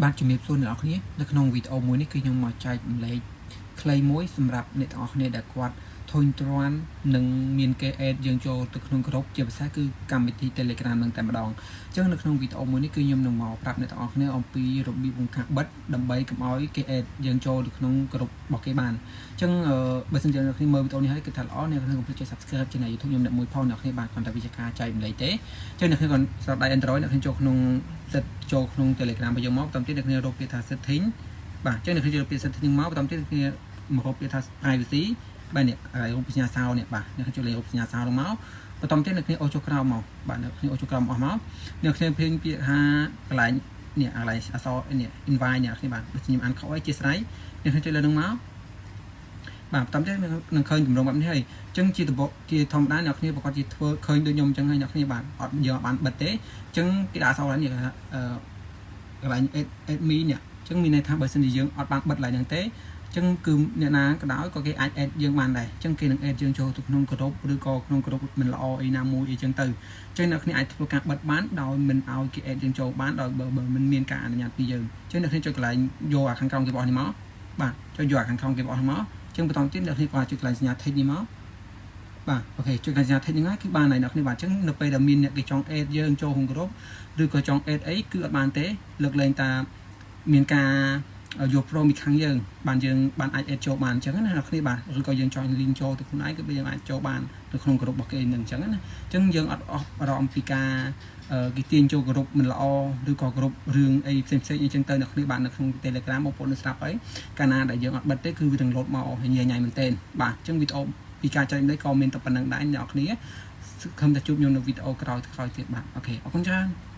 បាទជំរាបសួរអ្នកនរគ្នានៅក្នុងវីដេអូមួយនេះគឺខ្ញុំមកចែករំលែកខ្លីមួយសម្រាប់អ្នកទាំងអស់គ្នាដែលគាត់ធុញទ្រាន់នឹងមានគេ add យើងចូលទៅក្នុងក្រុមជាពិសេសគឺកម្មវិធី Telegram នឹងតែម្ដងអញ្ចឹងនៅក្នុងវីដេអូមួយនេះគឺខ្ញុំនឹងមកប្រាប់អ្នកទាំងអស់គ្នាអំពីរបៀបបង្ការបិទដើម្បីកុំឲ្យគេ add យើងចូលទៅក្នុងក្រុមរបស់គេបានអញ្ចឹងបើសិនជាអ្នកគ្នាមើលវីដេអូនេះហើយគឺថាល្អអ្នកគ្នាកុំភ្លេចចុច Subscribe ឆានែល YouTube ខ្ញុំអ្នកមួយផងអ្នកគ្នាបាទគ្រាន់តែវិជាការចែករំលែកទេអញ្ចឹងអ្នកគ្នាគាត់ស្រាប់ដៃ Android អ្នកគ្នាចូលក្នុង set ចូលក្នុង Telegram របស់យើងមកបន្តទៀតអ្នកគ្នារកពាក្យថា setting បាទអញ្ចឹងអ្នកគ្នាចូលពាក្យ setting មកបន្តទៀតអ្នកគ្នាមករកពាក្យថា privacy បាទនេះរូបសញ្ញាសោនេះបាទអ្នកចូលលេខរូបសញ្ញាសោនោះមកបន្តទៀតអ្នកគ្នាអូសចុះក្រោមមកបាទអ្នកគ្នាអូសចុះក្រោមអស់មកអ្នកគ្នាភៀងពាក្យថាកន្លែងនេះកន្លែងអក្សរនេះ invite អ្នកគ្នាបាទដូចខ្ញុំអានខុសអីជាស្រ័យអ្នកគ្នាចុចលើនឹងមកបាទបន្តទៀតនឹងឃើញទម្រង់បែបនេះហើយអញ្ចឹងជាដំបជាធម្មតាអ្នកគ្នាប្រកាសជាធ្វើឃើញដូចខ្ញុំអញ្ចឹងហើយអ្នកគ្នាបាទអត់យើងអត់បានបិទទេអញ្ចឹងគេដាក់អក្សរនេះគេថាអឺកន្លែង add me នេះអញ្ចឹងមានន័យថាបើសិនជាយើងអត់បានបិទកន្លែងហ្នឹងទេអញ្ចឹងគឺអ្នកណាក៏ដោយក៏គេអាច add យើងបានដែរអញ្ចឹងគេនឹង add យើងចូលទៅក្នុងក្រុមឬក៏ក្នុងក្រុមមិនល្អអីណាមួយអីចឹងទៅអញ្ចឹងអ្នកគ្នាអាចធ្វើការបិទបានដោយមិនឲ្យគេ add យើងចូលបានដោយបើមិនមានការអនុញ្ញាតពីយើងអញ្ចឹងអ្នកគ្នាចុចកន្លែងយកអាខាងក្រោមគេបងនេះមកបាទចុចយកអាខាងក្រោមគេបងនេះមកអញ្ចឹងបន្តទៀតអ្នកគ្នាក៏ចុចកន្លែងសញ្ញា tick នេះមកបាទ OK ចុចកន្លែងសញ្ញា tick នេះហើយគឺបានហើយអ្នកគ្នាបាទអញ្ចឹងនៅពេលដែលមានអ្នកគេចង់ add យើងចូលក្នុងក្រុមឬក៏ចង់ add អីគឺអត់បានទេលើកលែងតាមានការយកព្រមពីខាងយើងបានយើងបានអាច add ចូលបានអញ្ចឹងណាអ្នកគ្នាបាទឬក៏យើងចង់ link ចូលទៅខ្លួនឯងគឺយើងអាចចូលបាននៅក្នុងក្រុមរបស់គេនឹងអញ្ចឹងណាអញ្ចឹងយើងអត់អស់អារម្មណ៍ពីការគេទាញចូលក្រុមមិនល្អឬក៏ក្រុមរឿងអីផ្សេងផ្សេងអីចឹងទៅអ្នកគ្នាបាទនៅក្នុង Telegram បងប្អូននៅស្រាប់អីកាលណាដែលយើងអត់បិទទេគឺវានឹងលោតមកញ៉ៃញ៉ៃមែនទែនបាទអញ្ចឹងវីដេអូពីការចែករំលែកក៏មានតែប៉ុណ្្នឹងដែរអ្នកគ្នាសង្ឃឹមថាជួបខ្ញុំនៅវីដេអូក្រោយៗទៀតបាទ OK អរគុណច្រើន។